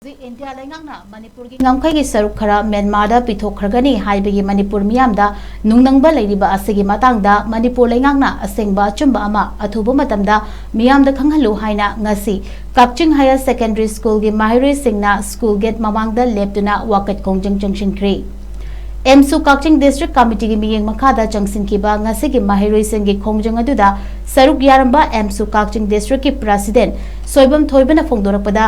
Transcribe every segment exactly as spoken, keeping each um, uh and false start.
ꯍꯧꯖꯤꯛ ꯏꯟꯗꯤꯌꯥ ꯂꯩꯉꯥꯛꯅ ꯃꯅꯤꯄꯨꯔꯒꯤ ꯉꯝꯈꯩꯒꯤ ꯁꯔꯨꯛ ꯈꯔ ꯃ꯭ꯌꯥꯟꯃꯥꯔꯗ ꯄꯤꯊꯣꯛꯈ꯭ꯔꯒꯅꯤ ꯍꯥꯏꯕꯒꯤ ꯃꯅꯤꯄꯨꯔ ꯃꯤꯌꯥꯝꯗ ꯅꯨꯡꯅꯪꯕ ꯂꯩꯔꯤꯕ ꯑꯁꯤꯒꯤ ꯃꯇꯥꯡꯗ ꯃꯅꯤꯄꯨꯔ ꯂꯩꯉꯥꯛꯅ ꯑꯁꯦꯡꯕ ꯑꯆꯨꯝꯕ ꯑꯃ ꯑꯊꯨꯕ ꯃꯇꯝꯗ ꯃꯤꯌꯥꯝꯗ ꯈꯪꯍꯜꯂꯨ ꯍꯥꯏꯅ ꯉꯁꯤ ꯀꯛꯆꯤꯡ ꯍꯥꯌꯔ ꯁꯦꯀꯦꯟꯗꯔꯤ ꯁ꯭ꯀꯨꯜꯒꯤ ꯃꯍꯩꯔꯣꯏꯁꯤꯡꯅ ꯁ꯭ꯀꯨꯜ ꯒꯦꯠ ꯃꯃꯥꯡꯗ ꯂꯦꯞꯇꯨꯅ ꯋꯥꯀꯠ ꯈꯣꯡꯖꯪ ꯆꯪꯁꯤꯟꯈ꯭ꯔꯦ꯫ ꯑꯦꯝꯁꯨ ꯀꯛꯆꯤꯡ ꯗꯤꯁꯇ꯭ꯔꯤꯛ ꯀꯃꯤꯇꯤꯒꯤ ꯃꯤꯠꯌꯦꯡ ꯃꯈꯥꯗ ꯆꯪꯁꯤꯟꯈꯤꯕ ꯉꯁꯤꯒꯤ ꯃꯍꯩꯔꯣꯏꯁꯤꯡꯒꯤ ꯈꯣꯡꯖꯪ ꯑꯗꯨꯗ ꯁꯔꯨꯛ ꯌꯥꯔꯝꯕ ꯑꯦꯝꯁꯨ ꯀꯛꯆꯤꯡ ꯗꯤꯁꯇ꯭ꯔꯤꯛꯀꯤ ꯄ꯭ꯔꯁꯤꯗꯦꯟ ꯁꯣꯏꯕꯝ ꯊꯣꯏꯕꯅ ꯐꯣꯡꯗꯣꯔꯛꯄꯗ,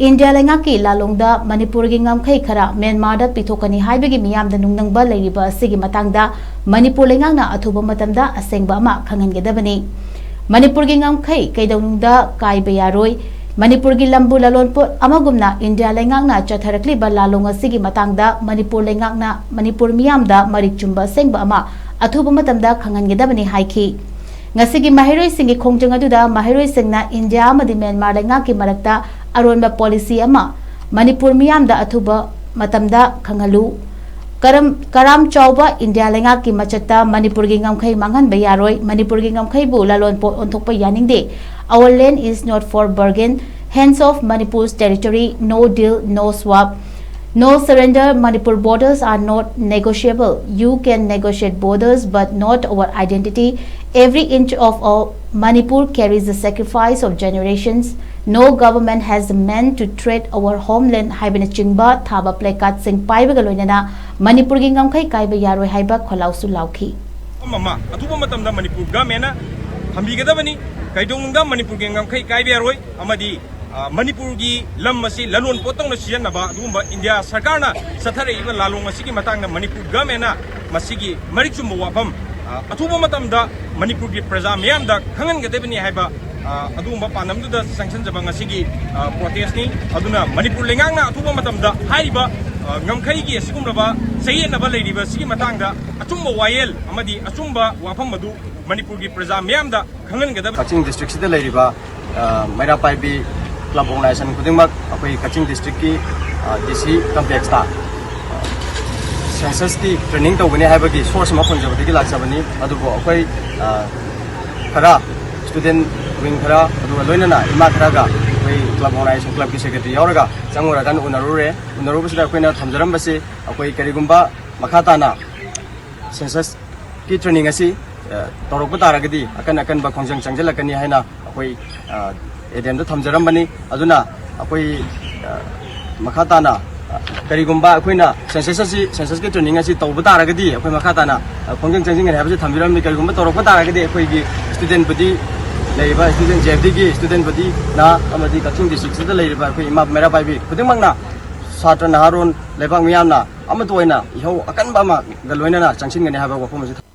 ꯏꯟꯗꯤꯌꯥ ꯂꯩꯉꯥꯛꯀꯤ ꯂꯥꯂꯣꯡꯗ ꯃꯅꯤꯄꯨꯔꯒꯤ ꯉꯝꯈꯩ ꯈꯔ ꯃ꯭ꯌꯥꯟꯃꯥꯔꯗ ꯄꯤꯊꯣꯛꯀꯅꯤ ꯍꯥꯏꯕꯒꯤ ꯃꯤꯌꯥꯝꯗ ꯅꯨꯡꯅꯪꯕ ꯂꯩꯔꯤꯕ ꯑꯁꯤꯒꯤ ꯃꯇꯥꯡꯗ ꯃꯅꯤꯄꯨꯔ ꯂꯩꯉꯥꯛꯅ ꯑꯊꯨꯕ ꯃꯇꯝꯗ ꯑꯁꯦꯡꯕ ꯑꯃ ꯈꯪꯍꯟꯒꯗꯕꯅꯤ꯫ ꯃꯅꯤꯄꯨꯔꯒꯤ ꯉꯝꯈꯩ ꯀꯩꯗꯧꯅꯨꯡꯗ ꯀꯥꯏꯕ ꯌꯥꯔꯣꯏ꯫ ꯃꯅꯤꯄꯨꯔꯒꯤ ꯂꯝꯕꯨ ꯂꯂꯣꯟꯄꯣꯠ ꯑꯃꯒꯨꯝꯅ ꯏꯟꯗꯤꯌꯥ ꯂꯩꯉꯥꯛꯅ ꯆꯠꯊꯔꯛꯂꯤꯕ ꯂꯥꯂꯣꯡ ꯑꯁꯤꯒꯤ ꯃꯇꯥꯡꯗ ꯃꯅꯤꯄꯨꯔ ꯂꯩꯉꯥꯛꯅ ꯃꯅꯤꯄꯨꯔ ꯃꯤꯌꯥꯝꯗ ꯃꯔꯤꯛ ꯆꯨꯝꯕ ꯑꯁꯦꯡꯕ ꯑꯃ ꯑꯊꯨꯕ ꯃꯇꯝꯗ ꯈꯪꯍꯟꯒꯗꯕꯅꯤ ꯍꯥꯏꯈꯤ꯫ ꯉꯁꯤꯒꯤ ꯃꯍꯩꯔꯣꯏꯁꯤꯡꯒꯤ ꯈꯣꯡꯖꯪ ꯑꯗꯨꯗ ꯃꯍꯩꯔꯣꯏꯁꯤꯡꯅ ꯏꯟꯗꯤꯌꯥ ꯑꯃꯗꯤ ꯃ꯭ꯌꯥꯟꯃꯥꯔ ꯂꯩꯉꯥꯛꯀꯤ ꯃꯔꯛꯇ ꯑꯔꯣꯟꯕ ꯄꯣꯂꯤꯁꯤ ꯑꯃ ꯃꯅꯤꯄꯨꯔ ꯃꯤꯌꯥꯝꯗ ꯑꯊꯨꯕ ꯃꯇꯝꯗ ꯈꯪꯍꯜꯂꯨ꯫ ꯀꯔꯝ, ꯀꯔꯥꯝ ꯆꯥꯎꯕ ꯏꯟꯗꯤꯌꯥ ꯂꯩꯉꯥꯛꯀꯤ ꯃꯆꯠꯇ ꯃꯅꯤꯄꯨꯔꯒꯤ ꯉꯝꯈꯩ ꯃꯥꯡꯍꯟꯕ ꯌꯥꯔꯣꯏ, ꯃꯅꯤꯄꯨꯔꯒꯤ ꯉꯝꯈꯩꯕꯨ ꯂꯂꯣꯟꯄꯣꯠ ꯑꯣꯟꯊꯣꯛꯄ ꯌꯥꯅꯤꯡꯗꯦ꯫ Our land is not for bargain, hands off Manipur's territory, no deal, no swap, no surrender, Manipur borders are not negotiable, you can negotiate borders but not our identity, every inch of our Manipur carries the sacrifice of generations, no government has meant to trade our homeland ꯍꯥꯏꯕꯅꯆꯤꯡꯕ ꯊꯥꯕ placardꯁꯤꯡ ꯄꯥꯏꯕꯒ ꯂꯣꯏꯅꯅ ꯃꯅꯤꯄꯨꯔꯒꯤ ꯉꯝꯈꯩ ꯀꯥꯏꯕ ꯌꯥꯔꯣꯏ ꯍꯥꯏꯕ ꯈꯣꯜꯂꯥꯎꯁꯨ ꯂꯥꯎꯈꯤ꯫ ꯑꯃ ꯑꯊꯨꯕ ꯃꯇꯝꯗ ꯃꯅꯤꯄꯨꯔ ꯒꯚꯔꯟꯃꯦꯟꯅ ꯊꯝꯕꯤꯒꯗꯕꯅꯤ꯫ ꯀꯩꯗꯧꯅꯨꯡꯗ ꯃꯅꯤꯄꯨꯔꯒꯤ ꯉꯝꯈꯩ ꯀꯥꯏꯕ ꯌꯥꯔꯣꯏ ꯑꯃꯗꯤ, ꯑ, ꯃꯅꯤꯄꯨꯔꯒꯤ ꯂꯝ ꯑꯁꯤ ꯂꯂꯣꯟ ꯄꯣꯠ ꯇꯧꯅ ꯁꯤꯖꯤꯟꯅꯕ ꯑꯗꯨꯒꯨꯝꯕ ꯏꯟꯗꯤꯌꯥ ꯁꯔꯀꯥꯔꯅ ꯆꯠꯊꯔꯛꯏꯕ ꯂꯥꯂꯣꯡ ꯑꯁꯤꯒꯤ ꯃꯇꯥꯡꯗ ꯃꯅꯤꯄꯨꯔ ꯒꯚꯔꯟꯃꯦꯟꯅ ꯃꯁꯤꯒꯤ ꯃꯔꯤꯛ ꯆꯨꯝꯕ ꯋꯥꯐꯝ, ꯑ, ꯑꯊꯨꯕ ꯃꯇꯝꯗ ꯃꯅꯤꯄꯨꯔꯒꯤ ꯄ꯭ꯔꯖꯥ ꯃꯤꯌꯥꯝꯗ ꯈꯪꯍꯟꯒꯗꯕꯅꯤ ꯍꯥꯏꯕ, ꯑ, ꯑꯗꯨꯒꯨꯝꯕ ꯄꯥꯟꯗꯝꯗꯨꯗ ꯆꯪꯁꯤꯟꯖꯕ ꯉꯁꯤꯒꯤ, ꯑ, protestꯅꯤ꯫ ꯑꯗꯨꯅ ꯃꯅꯤꯄꯨꯔ ꯂꯩꯉꯥꯛꯅ ꯑꯊꯨꯕ ꯃꯇꯝꯗ ꯍꯥꯏꯔꯤꯕ, ꯑ, ꯉꯝꯈꯩꯒꯤ ꯑꯁꯤꯒꯨꯝꯂꯕ ꯆꯌꯦꯠꯅꯕ ꯂꯩꯔꯤꯕ ꯑꯁꯤꯒꯤ ꯃꯇꯥꯡꯗ ꯑꯆꯨꯝꯕ ꯋꯥꯌꯦꯜ ꯑꯃꯗꯤ ꯑꯆꯨꯝꯕ ꯋꯥꯐꯝ ꯑꯗꯨ ꯃꯅꯤꯄꯨꯔꯒꯤ ꯄ꯭ꯔꯖꯥ ꯃꯤꯌꯥꯝꯗ ꯈꯪꯍꯟꯒꯗꯕ꯫ ꯀꯛꯆꯤꯡ ꯗꯤꯁꯇ꯭ꯔꯤꯛꯁꯤꯗ ꯂꯩꯔꯤꯕ, ꯑ, ꯃꯩꯔꯥ ꯄꯥꯏꯕꯤ ꯀ꯭ꯂꯕ ꯑꯣꯔꯒꯅꯥꯏꯖꯦꯁꯟ ꯈꯨꯗꯤꯡꯃꯛ ꯑꯩꯈꯣꯏ ꯀꯛꯆꯤꯡ ꯗꯤꯁꯇ꯭ꯔꯤꯛꯀꯤ, ꯑ, ꯗꯤ ꯁꯤ ꯀꯝꯄ꯭ꯂꯦꯛꯁꯇ, ꯑ, ꯁꯦꯟꯁꯁꯀꯤ ꯇ꯭ꯔꯦꯅꯤꯡ ꯇꯧꯒꯅꯤ ꯍꯥꯏꯕꯒꯤ ꯁꯣꯔꯁ ꯑꯃ ꯐꯪꯖꯕꯗꯒꯤ ꯂꯥꯛꯆꯕꯅꯤ꯫ ꯑꯗꯨꯕꯨ ꯑꯩꯈꯣꯏ, ꯑ, ꯈꯔ, ꯁ꯭ꯇꯨꯗꯦꯟ ꯋꯤꯡ ꯈꯔ, ꯑꯗꯨꯒ ꯂꯣꯏꯅꯅ ꯏꯃꯥ ꯈꯔꯒ ꯑꯩ ꯀ꯭ꯂꯕ ꯑꯣꯔꯒꯅꯥꯏꯖꯦꯁꯟ ꯀ꯭ꯂꯕꯀꯤ ꯁꯦꯀ꯭ꯔꯦꯇꯔꯤ ꯌꯥꯎꯔꯒ ꯆꯪꯉꯨꯔꯀꯥꯟꯗ ꯎꯅꯔꯨꯔꯦ꯫ ꯎꯅꯔꯨꯕꯁꯤꯗ ꯑꯩꯈꯣꯏꯅ ꯊꯝꯖꯔꯝꯕꯁꯤ, ꯑꯩꯈꯣꯏ ꯀꯔꯤꯒꯨꯝꯕ ꯃꯈꯥ ꯇꯥꯅ ꯁꯦꯟꯁꯁꯀꯤ ꯇ꯭ꯔꯦꯅꯤꯡ ꯑꯁꯤ, ꯑ, ꯇꯧꯔꯛꯄ ꯇꯥꯔꯒꯗꯤ ꯑꯀꯟ ꯑꯀꯟꯕ ꯈꯣꯡꯖꯪ ꯆꯪꯁꯤꯜꯂꯛꯀꯅꯤ ꯍꯥꯏꯅ ꯑꯩꯈꯣꯏ, ꯑ, ꯑꯦꯗꯦꯝꯗ ꯊꯝꯖꯔꯝꯕꯅꯤ꯫ ꯑꯗꯨꯅ ꯑꯩꯈꯣꯏ, ꯑ, ꯃꯈꯥ ꯇꯥꯅ, ꯑ, ꯀꯔꯤꯒꯨꯝꯕ ꯑꯩꯈꯣꯏꯅ ꯁꯦꯟꯁꯁ ꯑꯁꯤ, ꯁꯦꯟꯁꯁꯀꯤ ꯇ꯭ꯔꯦꯅꯤꯡ ꯑꯁꯤ ꯇꯧꯕ ꯇꯥꯔꯒꯗꯤ ꯑꯩꯈꯣꯏ ꯃꯈꯥ ꯇꯥꯅ, ꯑ, ꯈꯣꯡꯖꯪ ꯆꯪꯁꯤꯟꯒꯅꯤ ꯍꯥꯏꯕꯁꯤ ꯊꯝꯕꯤꯔꯝꯃꯤ꯫ ꯀꯔꯤꯒꯨꯝꯕ ꯇꯧꯔꯛꯄ ꯇꯥꯔꯒꯗꯤ ꯑꯩꯈꯣꯏꯒꯤ ꯁ꯭ꯇꯨꯗꯦꯟꯕꯨꯗꯤ ꯂꯩꯔꯤꯕ ꯁ꯭ꯇꯨꯗꯦꯟ ꯖꯦ ꯑꯦꯐ ꯗꯤꯒꯤ ꯁ꯭ꯇꯨꯗꯦꯟꯕꯨꯗꯤ ꯅꯍꯥ ꯑꯃꯗꯤ ꯀꯛꯆꯤꯡ ꯗꯤꯁꯇ꯭ꯔꯤꯛꯁꯤꯗ ꯂꯩꯔꯤꯕ ꯑꯩꯈꯣꯏ ꯏꯃꯥ ꯃꯩꯔꯥ ꯄꯥꯏꯕꯤ ꯈꯨꯗꯤꯡꯃꯛꯅ ꯁꯥꯇ꯭ꯔ ꯅꯍꯥꯔꯣꯟ ꯂꯩꯕꯥꯛ ꯃꯤꯌꯥꯝꯅ ꯑꯃꯠꯇ ꯑꯣꯏꯅ ꯏꯍꯧ ꯑꯀꯟꯕ ꯑꯃꯒ ꯂꯣꯏꯅꯅ ꯆꯪꯁꯤꯟꯒꯅꯤ ꯍꯥꯏꯕ ꯋꯥꯐꯝ ꯑꯁꯤ